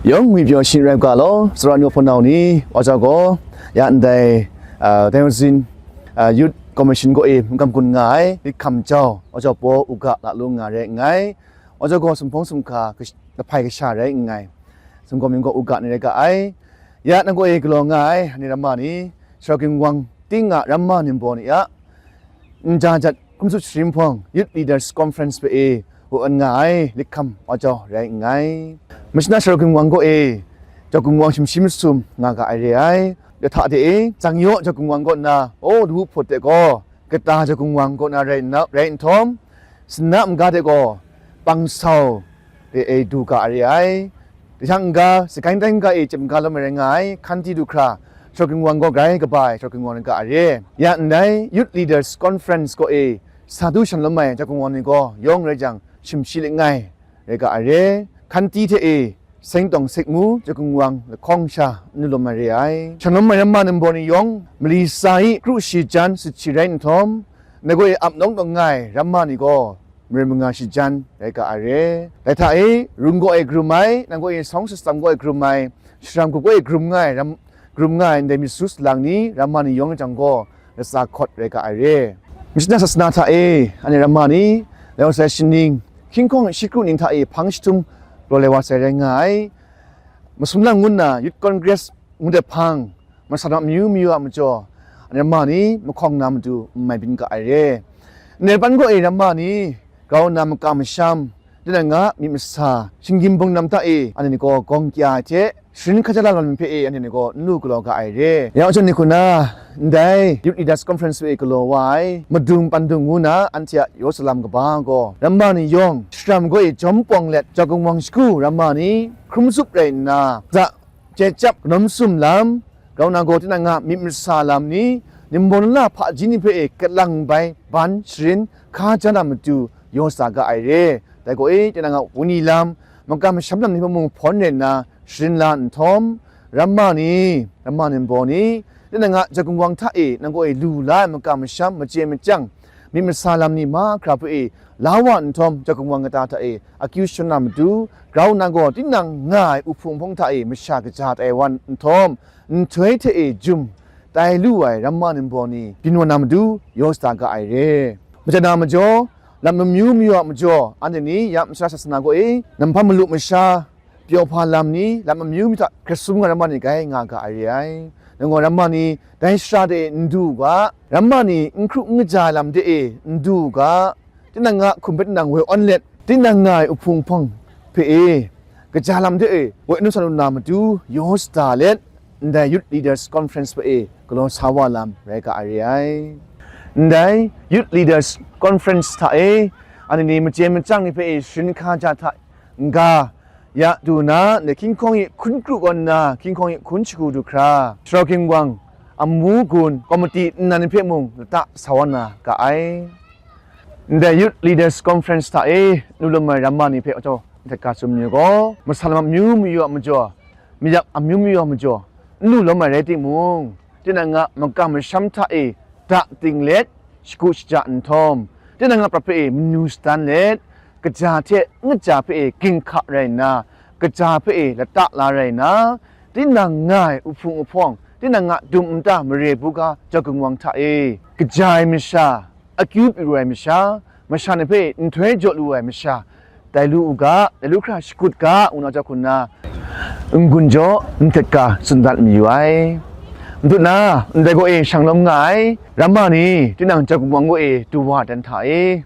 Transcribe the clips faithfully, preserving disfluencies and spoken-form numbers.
Yawng ngwi pyaw shing rai u ga law, Sara nu hpunau ni, wa jau gaw, ya ndai, ah, Tenzin, ah, Youth Commission gaw e, n kam gun nga ai, Lit Hkam Jau, wa jau paw u ga la lu nga rai nngai, wa jau gaw sumhpawng sumhka, kash-, lahpai kasha rai nngai, sumgaw mying gaw u ga ni rai ga ai, ya nang gaw e galaw nga ai, ani ramma ni, Sara Ginwang ting a ramma ni nbaw ni a, nja jat hkum tsup sharin hpawng Youth Leaders Conference hpe e, u an nga ai, Lit Hkam Wa Jau rai nngai. Mashana Sara Ginwang gaw e, Jau Ginwang shimshi masum nga ga ai re ai. Ya hta de e, Zangyaw Jau Ginwang kaw na, o, Lawu Hpawt de gaw, Kata Jau Ginwang kaw na rai nna, rai nhtawm, Sina Mga de gaw, Pangsau de e du ga ai re ai. Dai hta n-ga, Sagaing Taing Ga e chyam ga lawm ai rai nga ai, Hkanti du hkra, Sara Ginwang gaw grai kaba ai Sara Ginwang rai ga ai re. Ya ndai Youth Leaders Conference gaw e, sa du shan lawm ai Jau Ginwang ni gaw yawng rai jang, shimshi langai rai ga ai re. Hkanti hte e, Seng Tawng Sekmu Jau Ginwang lahkawng sha n lu lawm ai re ai. Shan lawm ai ramma ni nbaw ni yawng, mali sa i kru shi jan sut shi rai nhtawm, ndai gaw e ap nawng nawng nga ai ramma ni gaw, marai manga shi jan rai ga ai re. Dai hta e, rung gaw e karum ai, nang gaw e sawng shatsam gaw e karum ai, sharam gup gaw e karum nga ai, ram, karum nga ai ndai myit su salang ni, ramma ni yawng jang gaw, latsa hkawt rai ga ai re. Mashana sasana hta e, ani ramma ni, lai wa sai shaning, hkying hkawng shi kru ning hta e hpang jahtum, raw lai wa sai rai nga ai. Masum lang ngu nna Youth Congress ngu de hpang, masat amyu mayu a majaw, ramma ni mahkawng na matu n mai byin ga ai re. Ndai pan gaw e ramma ni, grau nna makam masham, tinang a myit masa, shinggyim bungdam hta e, anhte ni gaw gawng kya ai hte, sharin hkaja la lam hpe e, anhte ni gaw n lu galaw ga ai re. Ya, anhte ni hku na, ndai Youth Leaders Conference hpe e galaw wa ai, madung pandung ngu na, anhte a Yerusalem kaba gaw, ramma ni yawng, sharam gaw e jawm pawng let, Jau Ginwang shagu ramma ni, hkrum tsup rai nna, za, chye chyap, kanawn sum lam, grau na gaw tinang a myit masa lam ni, nimbaw nla hpaji ni hpe e kalang bai ban sharin hkaja na matu yaw sa ga ai re. Dai gaw e, tinang a wani lam, makam masham lam ni hpe mung hpawn rai nna sharin la nhtawm, ramma ni, ramma ni nbaw ni, tinang a Jau Ginwang hta e nang gaw e lu la ai makam masham, machye machyang, myit masa lam ni mahkra hpe e la wa nhtawm, Jau Ginwang kata hta e akyu shangun na matu, grau na gaw tinang nga ai uhpung hpawng hta e masha kaja tai wa nhtawm, nhtoi hte e jum tai lu ai ramma ni nbaw ni byin wa na matu, yaw sa ga ai re. Majan na majaw, lam amyu mayu a majaw, anhte ni ya masha sasana gaw e, namhpa malu masha, pyaw hpa lam ni, lam amyu myu hta hkrat sum nga ramma ni grai nga ga ai re ai. Nang gaw ramma ni, dai shara de e n du u ga, ramma ni n hkru n kaja ai lam de e n du u ga, tinang a hkum hpe tinang woi awn let, tinang nga ai uhpung hpawng hpe e, kaja lam de e woi awn lu sa lu na matu, yaw sa let, ndai Youth Leaders Conference hpe e galaw sa wa lam rai ga ai re ai. Ndai Youth Leaders Conference hta e, anhte ni machye machyang ni hpe e sharin hkaja hta n-ga, ya du na, ndai hkying hkawng e hkun kru kaw nna, hkying hkawng e hkun shagu du hkra, Sara Ginwang, amu gun, komiti nnan ni hpe mung lata sa wa na ga ai. Ndai Youth Leaders Conference hta e, nu lawm ai ramma ni hpe, ajaw, nhtet ga tsun mayu gaw, masat lam amyu mayu a majaw, mayap amyu mayu a majaw, n lu lawm ai rai timung, tinang a makam masham hta e, da ting let, shagu shaja nhtawm, tinang a prat hpe e manu shadan let, kaja hte n kaja hpe e ginhka rai nna, kaja hpe e lata la rai nna, tinang nga ai uhpung uhpawng, tinang a dum nta mare buga Jau Ginwang hta e, kaja ai masha, akyu pru ai masha, masha ni hpe nhtoi jaw lu ai masha, tai lu u ga, tai lu hkra shakut ga, ngu na jau hku nna, n-gun jaw, nhtet ga, tsun dat mayu ai. Madu na, ndai gaw e shang lawm nga ai, ramma ni, tinang Jau Ginwang gaw e du wa dan hta e,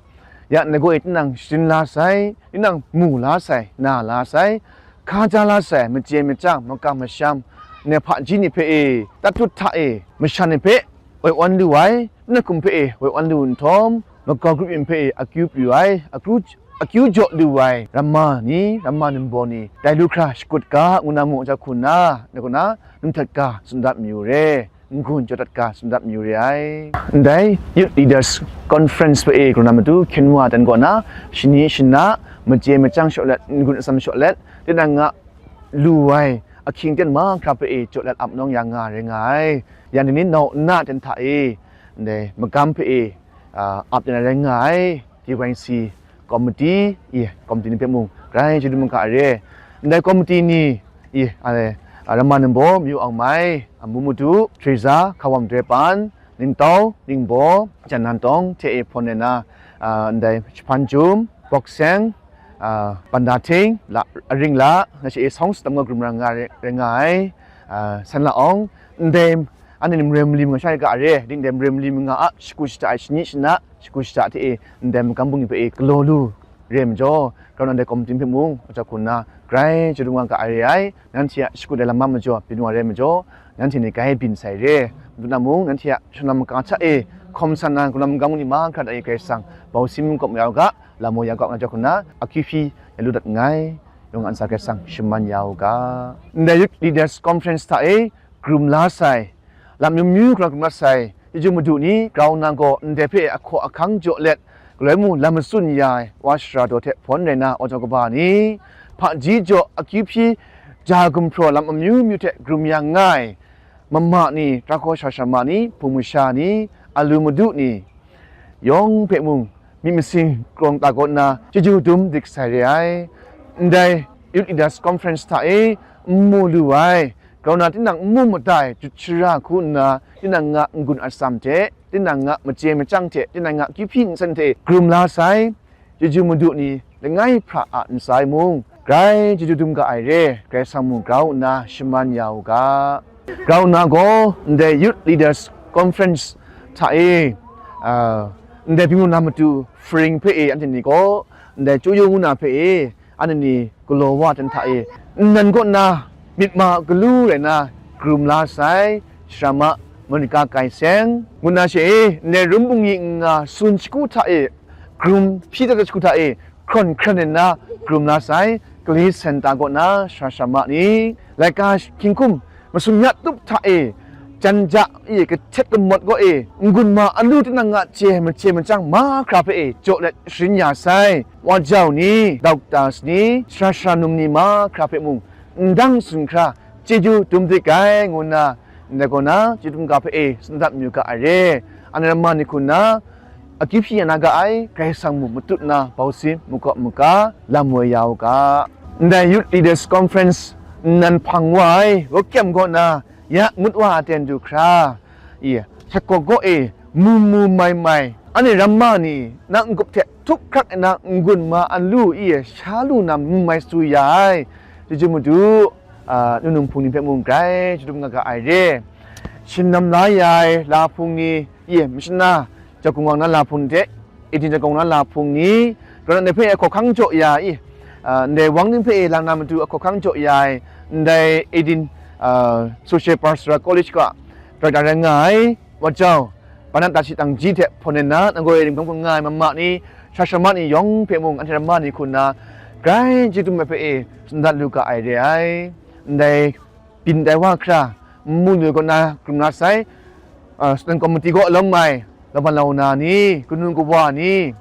ya ndai gaw e tinang sharin la sai, tinang mu la sai, na la sai, hkaja la sai, machye machyang, makam masham, ndai hpaji ni hpe e, tatut hta e, masha ni hpe, woi awn lu ai, n-, hkum hpe e woi awn lu nhtawm, makau grup yin hpe e akyu pru ai, akyu, akyu jaw lu ai, ramma ni, ramma ni nbaw ni, tai lu hkra shakut ga, ngu na mu jau hku nna, na kaw na, nhtet ga, tsun dat mayu re, n-gun jaw dat ga, tsun dat mayu re ai. Ndai Youth Leaders Conference hpe e, galaw na matu, hkyen wa dan kaw na, shani shana, machye machyang shaw let, n-gun atsam shaw let, tinang a lu ai, ahkying ten mahkra hpe e, jaw let ap nawng ya nga, rai nga ai. Yang ni ni nau nna ten hta e, ndai magam hpe e, a, ap ten ai rai nga ai, T Y C komiti, i, komiti ni hpe mung, grai chyeju maga ai re. Ndai komiti ni, I, ale, a, Ramma Ningbaw, Myu Aung Mai, a, Mu Madu, Teresa, Hkawam Doi Pan, Ningtau, Ningbaw, Jan Nan Tawng, hte e hpawn rai na, a, ndai Jahpan Jum, Bawk Seng, a, Banda Hting, la, Aring La, nga she e sawng sadam nga, Grum Ra Nga rai, rai nga ai, a, San La Awng, ndai anhte ni marai malim nga sha ai ga re, ding ndai marai malim nga a shagu shata ai shani shana, shagu shata hte e ndai magam bungli hpe e galaw lu re ai majaw, grau nna ndai komiti hpe mung, ajaku nna grai chyeju dum nga ga ai re ai, nanhte a shakut ai lam a majaw byin wa re ai majaw, nanhte ni grai byin sai re. Madu na mung, nanhte a shawng na maka hta e hkawm san na, grup na magam ni mahkra hta e Karai Kasang bau si makawp ya u ga, lam maw ya ga, ajaku nna akyu hpyi ya lu dat nngai, yawng a ntsa Karai Kasang shaman ya u ga. Ndai Youth Leaders Conference hta e, Grum la sai, lam amyu myu hkra grum la sai, chyeju madu ni, grau nna gaw ndai hpe ahkaw ahkang jaw let, galoi mung lam matsun ya ai, wa shara daw hte hpawn rai na, wa jaw kaba ni, hpaji jaw akyu hpyi ja gumhpraw lam amyu myu hte grum ya nga ai, mama ni, tara hkaw shara shara ma ni, hpung masha ni, alu madu ni, yawng hpe mung myit masin krawng ta kaw nna chyeju dum dik sai re ai. Ndai Youth Leaders Conference hta e n mu lu ai, grau nna tinang n mu mada ai jut shara hku nna, tinang a n-gun atsam hte, tinang a machye machyang hte, tinang a akyu hpyi nsen hte grum la sai, chyeju madu ni langai hpra a ntsa e mung, grai chyeju dum ga ai re, Karai Kasang mung grau nna shaman ya u ga. Grau nna gaw, ndai Youth Leaders Conference hta e, a, ndai byin lu na matu hparing hpe e anhte ni gaw, ndai Chyu Yu ngu na hpe e, anhte ni galaw wa ai hta e, nnan kaw nna myit ma galu rai na, grum la sai, shara ma Monica Kai Seng, ngu na she e, ndai rum bungli nga tsun shagu hta e, grum hpyi dat ai shagu hta e, hkrawn hkran nna grum la sai, Kali Senta kaw na shara shara ma ni, laika hkying hkum masum ya tup hta e, jan ja e, kahtet kamawt kaw e, n-gun ma alu tinang a chye machye machyang mahkra hpe e jaw let sharin ya sai, wa jau ni, doctors ni, shara shara num ni mahkra hpe mung, ndang tsun hkra chyeju dum dik ai, ngu nna, ndai kaw na chyeju dum ga hpe e tsun dat mayu ga ai re. Anhte ramma ni hku nna, akyu hpyi ya na ga ai, Karai Kasang mung matut nna bau si makawp maga lam woi ya u ga. Ndai Youth Leaders Conference nnan hpang wa ai, Rokyem kaw na ya ngut wa ai aten du hkra, i, hkyakawk kaw e mu mu mai mai, anhte ramma ni na n-gup hte htup hkrak nna n-gun ma alu i sha lu na mu mai su ya ai, chyeju madu, a, nunung hpung ni hpe mung grai chyeju dum nga ga ai re. Shin nam la ya ai la hpung ni, i, mashana, Jagung wang na la hpung ni hte, Eden Jagung na la hpung ni, grau nna hpe ahkaw ahkang jaw ya i, a, ndai wang ni hpe e lang na matu ahkaw ahkang jaw ya ai, ndai Eden, a, Social Pastoral College ga, director rai nga ai, wa jau, Banat Tashi Tangji hte hpawn nna, nang gaw e rim hkam hkam nga ai mama ni, shara shara ma ni yawng hpe mung, anhte ramma ni hku nna, grai chyeju dum ai hpe e tsun dat lu ga ai re ai. Ndai byin tai wa hkra, n mu lu kaw na grum la sai, a, student committee kaw alawm mai, laban lau na ni, kanu kawa ni,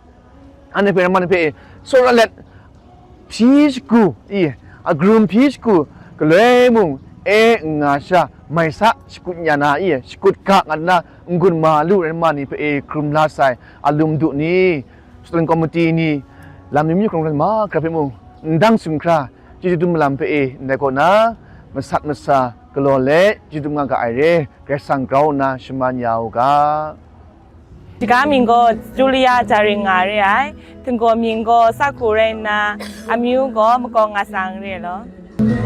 anhte hpe ramma ni hpe e tsawra let, hpyi shagu, i, a grum hpyi shagu, galoi mung e n nga sha, mai sa shakut ya na, i, shakut ga nga na, n-gun ma lu rai ma ni hpe e grum la sai, alu madu ni, student committee ni, lam ni myu hkrung hkran mahkra hpe mung, ndang tsun hkra, chyeju dum malam hpe e ndai kaw na, masat masa galaw let chyeju dum nga ga ai re, Karai Kasang grau nna shaman ya u ga. Shaga mying gaw Julia Jaring nga re ai, htinggaw mying gaw Sakhu rai nna, amyu gaw Makawng Ngasang re ai law.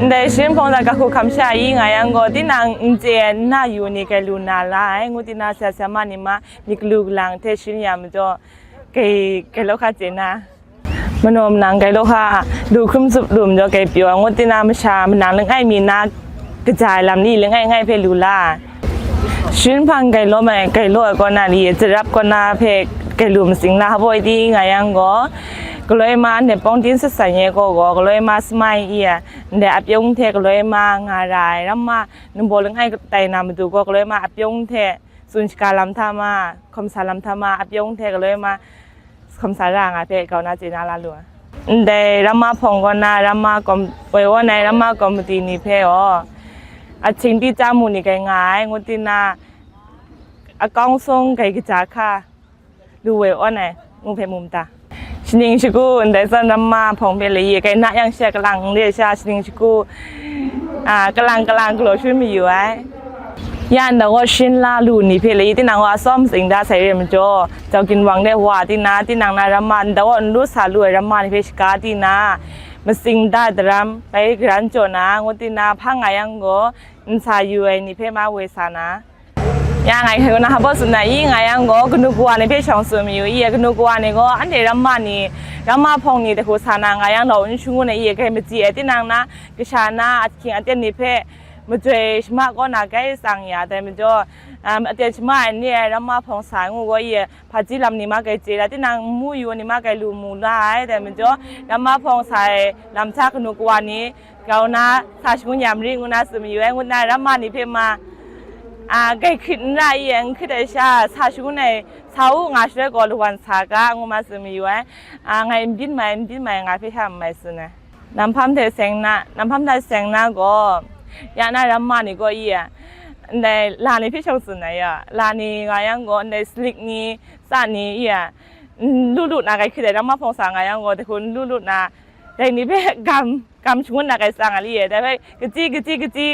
Ndai sharin hpawng da kahku hkam sha yi nga yang gaw, tinang n chye ai nna yu ni grai lu na la ai, ngu tina sara sara ma ni ma myit galu galang hte sharin ya majaw, grai, grai law hka chye na. Manaw manang grai law hka, lu hkrum zup lu majaw grai pyaw, ngu tina masha manang langai mi na kaja ai lam ni langai ngai hpe lu la. Sharin hpang grai law mai, grai law ai kaw na li, Jarap kaw na hpe grai lu matsing la, hpa ti nga yang gaw, galoi ma ndai pawng tin sat san ye gaw gaw, galoi ma samai i a, ndai apyawng hte galoi ma nga ra ai, ramma ningbaw langai tai na matu gaw, galoi ma apyawng hte tsun shaga lam hta ma, hkawm sa lam hta ma, apyawng hte galoi ma, hkawm sa ra nga hpe grau nna chye na la lu ai. Ndai ramma hpawng kaw na, ramma kom-, woi wan ai ramma komiti ni hpe gaw, ahkying di chya mu ni grai nga ai, ngu tina, akawng sung grai kaja hka lu woi wan ai, ngu hpe mu mada. Shaning shagu ndai zawn ramma hpawng hpe lai ye, grai na yang she a kalang n re sha, shaning shagu a, kalang kalang galaw shangun mayu ai. Ya ndai gaw, shin la lu ni hpe lai tinang gaw atsawm matsing da sai re majaw, jau ginwang de wa tinang, tinang na ramma ndai gaw n lu sa lu ai ramma ni hpe shaga tinang, matsing da daram bai garan jaw na, ngu tinang, hpang nga yang gaw, n sa yu ai ni hpe ma woi sa na. Ya ngai hkai na hpa tsun na i, nga yang gaw, kanu kawa ni hpe shawng tsun mayu i, kanu kawa ni gaw, anhte ramma ni, ramma hpawng ni hta hku sa na nga yang, lau n shangun ai i, grai machyi ai tinang na, kasha na, ahkying aten ni hpe majoi shama kaw na grai tsang ya, dai majaw, um, aten shama ai ni ai ramma hpawng sa ai ngu gaw i, hpaji lam ni ma grai chye la, tinang n mu yu ni ma grai lu mu la ai, dai majaw, ramma hpawng sa ai lam hta kanu kawa ni, grau na, sa shangun ya marit ngu na tsun mayu ai, ngu na ramma ni hpe ma, a, grai hkrit n ra i, n hkrit ai sha, sa shangun ai, sa u nga shaloi gaw lawan sa ga, ngu ma tsun mayu ai, a, ngai n byin mai, n byin mai, nga hpe sha n mai tsun ai. Namhpam hte seng na, namhpam hta seng na gaw, ya na ramma ni gaw i, ndai la ni hpe shawng tsun ai ya, la ni nga yang gaw, ndai salik ni, tsa ni i, n lu lu na grai hkrit ai, ramma hpawng sa nga yang gaw, dai hku n lu lu na, dai ni hpe gam, gam shangun na grai tsang a li e, dai hpe, kachyi, kachyi, kachyi,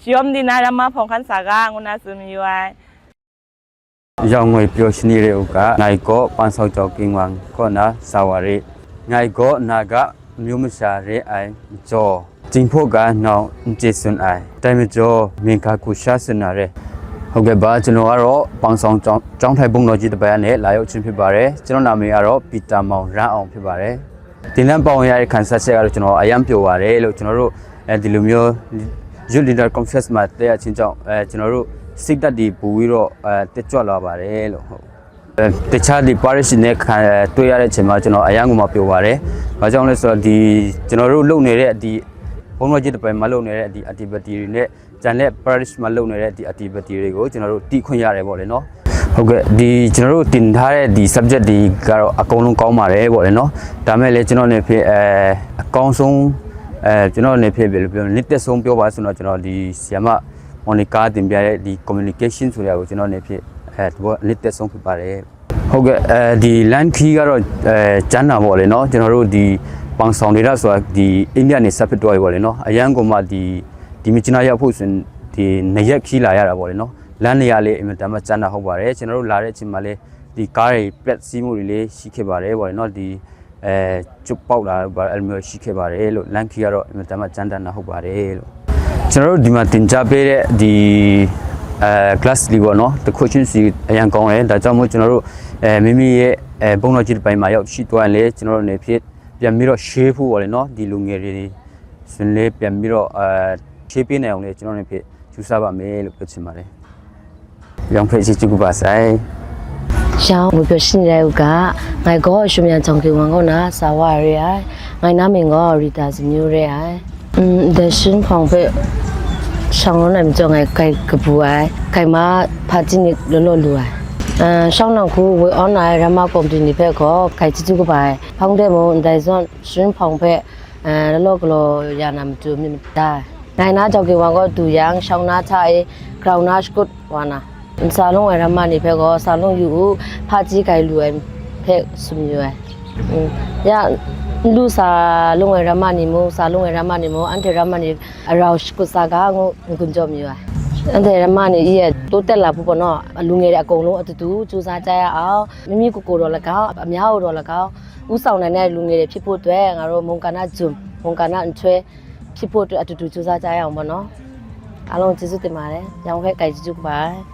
shayawm di na ramma hpawng hkan sa ga, ngu na tsun mayu ai. ရောင်ငွေပျော်ရွှင်နေတဲ့ဥက္ကဋ္ဌ ငါ့ကို ပန်းဆောင်ကျောင်းကင်ဝံ ခေါ်နာ စာဝါရစ် ငါ့ကို နာဂမျိုးမရှာတဲ့အိမ်ကျော် ကျင်းဖို့ကနောက်ကျေးဇူးအိမ်တိုင်မကျော် မင်္ဂလာကို ရှာဆင်လာတဲ့ ဟုတ်ကဲ့ပါ ကျွန်တော်ကတော့ ပန်းဆောင်ကျောင်း ကျောင်းထိုင်ဘုန်းတော်ကြီးတစ်ပတ်နဲ့ လာရောက်ခြင်းဖြစ်ပါတယ်။ ကျွန်တော်နာမည်ကတော့ ပီတာမောင်ရန်အောင်ဖြစ်ပါတယ်။ သင်တန်းပါဝင်ရတဲ့ခံစားချက်ကတော့ ကျွန်တော်အရမ်းပျော်ပါတယ်လို့ ကျွန်တော်တို့ အဲဒီလိုမျိုး Youth Leader Conference မှာ တက်ရောက်ခြင်းကြောင့် အဲ ကျွန်တော်တို့ စိတ်ဓာတ်တွေပိုပြီးတော့ အဲ တက်ကြွလာပါတယ်လို့ ဟုတ် အဲ တခြားဒီ parish တွေနဲ့ခံ အဲ တွေ့ရတဲ့အချိန်မှာ ကျွန်တော်အရမ်းကိုမှပျော်ပါတယ်။ ဘာကြောင့်လဲဆိုတော့ ဒီ ကျွန်တော်တို့လုပ်နေတဲ့ ဒီ ဘုန်းတော်ကြီးတစ်ပိုင်းမှာလုပ်နေတဲ့ ဒီ activity တွေနဲ့ ကျန်တဲ့ parish မှာလုပ်နေတဲ့ ဒီ activity တွေကို ကျွန်တော်တို့ သိခွင့်ရတယ်ပေါ့လေနော်။ ဟုတ်ကဲ့ ဒီ ကျွန်တော်တို့တင်ထားတဲ့ ဒီ subject တွေကတော့ အကုန်လုံးကောင်းပါတယ်ပေါ့လေနော်။ ဒါမဲ့လည်း ကျွန်တော်အနေဖြင့် အဲ အကောင်းဆုံး အဲ ကျွန်တော်အနေဖြင့် ဘယ်လိုပြောမလဲ နှစ်သက်ဆုံးပြောပါဆိုတော့ ကျွန်တော် ဒီ ဆရာမ မော်နီကာတင်ပြတဲ့ ဒီ communication ဆိုတဲ့အရာကို ကျွန်တော်အနေဖြင့် အဲ သဘောအနှစ်သက်ဆုံးဖြစ်ပါတယ်။ ဟုတ်ကဲ့ အဲ ဒီ line key ကတော့ အဲ ကျမ်းစာပေါ့လေနော်။ ကျွန်တော်တို့ ဒီ ပန်းဆောင်ဒေသဆိုတာ ဒီ အိန္ဒိယနယ်စပ်ဖြစ်သွားပြီပေါ့လေနော်။ အရမ်းကိုမှ ဒီ ဒီမြစ်ကြီးနားရောက်ဖို့ဆိုရင် ဒီ နှစ်ရက်ခရီးလာရတာပေါ့လေနော်။ လမ်းတွေကလည်း အင်မတန်မှ ကျမ်းစာဟုတ်ပါတယ်။ ကျွန်တော်တို့လာတဲ့အချိန်မှာလည်း ဒီ ကားတွေ ပျက်စီးမှုတွေလည်း ရှိခဲ့ပါတယ်ပေါ့လေနော်။ ဒီ အဲ ကျိုးပေါက်တာတို့ ဘာ အဲ့လိုမျိုးရှိခဲ့ပါတယ်လို့။ line key ကတော့ အင်မတန်မှ ကျမ်းစာဟုတ်ပါတယ်လို့။ ကျွန်တော်တို့ ဒီမှာတင်ကြားပေးတဲ့ ဒီ အဲ glass လေးပေါ့နော်။ တစ်ခုချင်းစီ အရမ်းကောင်းတယ်။ ဒါကြောင့်မို့ ကျွန်တော်တို့ အဲ မိမိရဲ့ အဲ ဘုန်းတော်ကြီးတစ်ပိုင်းမှာ ရောက်ရှိသွားရင်လည်း ကျွန်တော်တို့အနေဖြင့် ပြန်ပြီးတော့ share ဖို့ပေါ့လေနော်။ ဒီလူငယ်တွေ ဆိုရင်လည်း ပြန်ပြီးတော့ အဲ share ပေးနိုင်အောင်လည်း ကျွန်တော်အနေဖြင့် ကြိုးစားပါမယ်လို့ ပြောချင်ပါတယ်။ ရောင်ဖျက်ချစ်ချစ်ကူပါဆိုင်။ ရောင်ဝေပြောရှင်းတဲ့ဥက ငါ့ကို ရွှေမြန်ချောင်းကင်ဝံခေါ်နာ စာဝါရစ်၊ ငါ့နာမည်ကို ရီတာဇမျိုးရဲ၊ ဒီရှင်းဖောင်ဖက် ရှောင်းလုံးနဲ့ မကျော်ငယ် ကိုက်ကပူ၊ ကိုက်မှာ ဖာတီးနေ လောလောလူ၊ ရှောင်းနောင်ခု ဝေအောနာ ရမကော်မတီနေဖက်ကို ကိုက်ချစ်ချစ်ကူပါ၊ ဖောင်တဲ့မုံ ဒီဇွန် ရှင်းဖောင်ဖက် အဲ လောလောကလော ရနာမတူ မြင့်မတား၊ ငါ့နာကြောင့် ကင်ဝံကို တူယံ ရှောင်းနာ ထါ အေ ကြောင်နာ ရှ်ကုတ် ဝါနာ၊ စာလုံးဝဲ ရမနေဖဲ ကော စာလုံးယူ ဖာကြီး ကိုင်လူဝဲ ဖဲ စမြူဝဲ၊ ရ လူစာလုံးဝဲ ရမနေမို့ စာလုံးဝဲ ရမနေမို့ အန်ထေ ရမနေ အရောင် ရှ်ကုတ် စာကား ငို့ ငွန်ကြော့ မြူဝဲ၊ အန်ထေ ရမနေ အီး အဲ တိုးတက်လာဖို့ ပေါ့နော်၊ လူငယ်တွေ အကုန်လုံး အတူတူ စူးစမ်းကြရအောင်၊ မိမိကိုယ်ကိုယ်တော် လည်းကောင်း အများကိုယ်တော် လည်းကောင်း ဦးဆောင်နိုင်တဲ့ လူငယ်တွေ ဖြစ်ဖို့အတွက် ငါတို့ မုံကဏ္ဍ ဇွမ် မုံကဏ္ဍ အထွဲ ဖြစ်ဖို့အတွက် အတူတူ ကြိုးစားကြရအောင် ပေါ့နော်။ အားလုံး ကျေးဇူးတင်ပါတယ်။ ရောင်ဖက် ကိုက် ကျေးဇူးတင်ပါတယ်။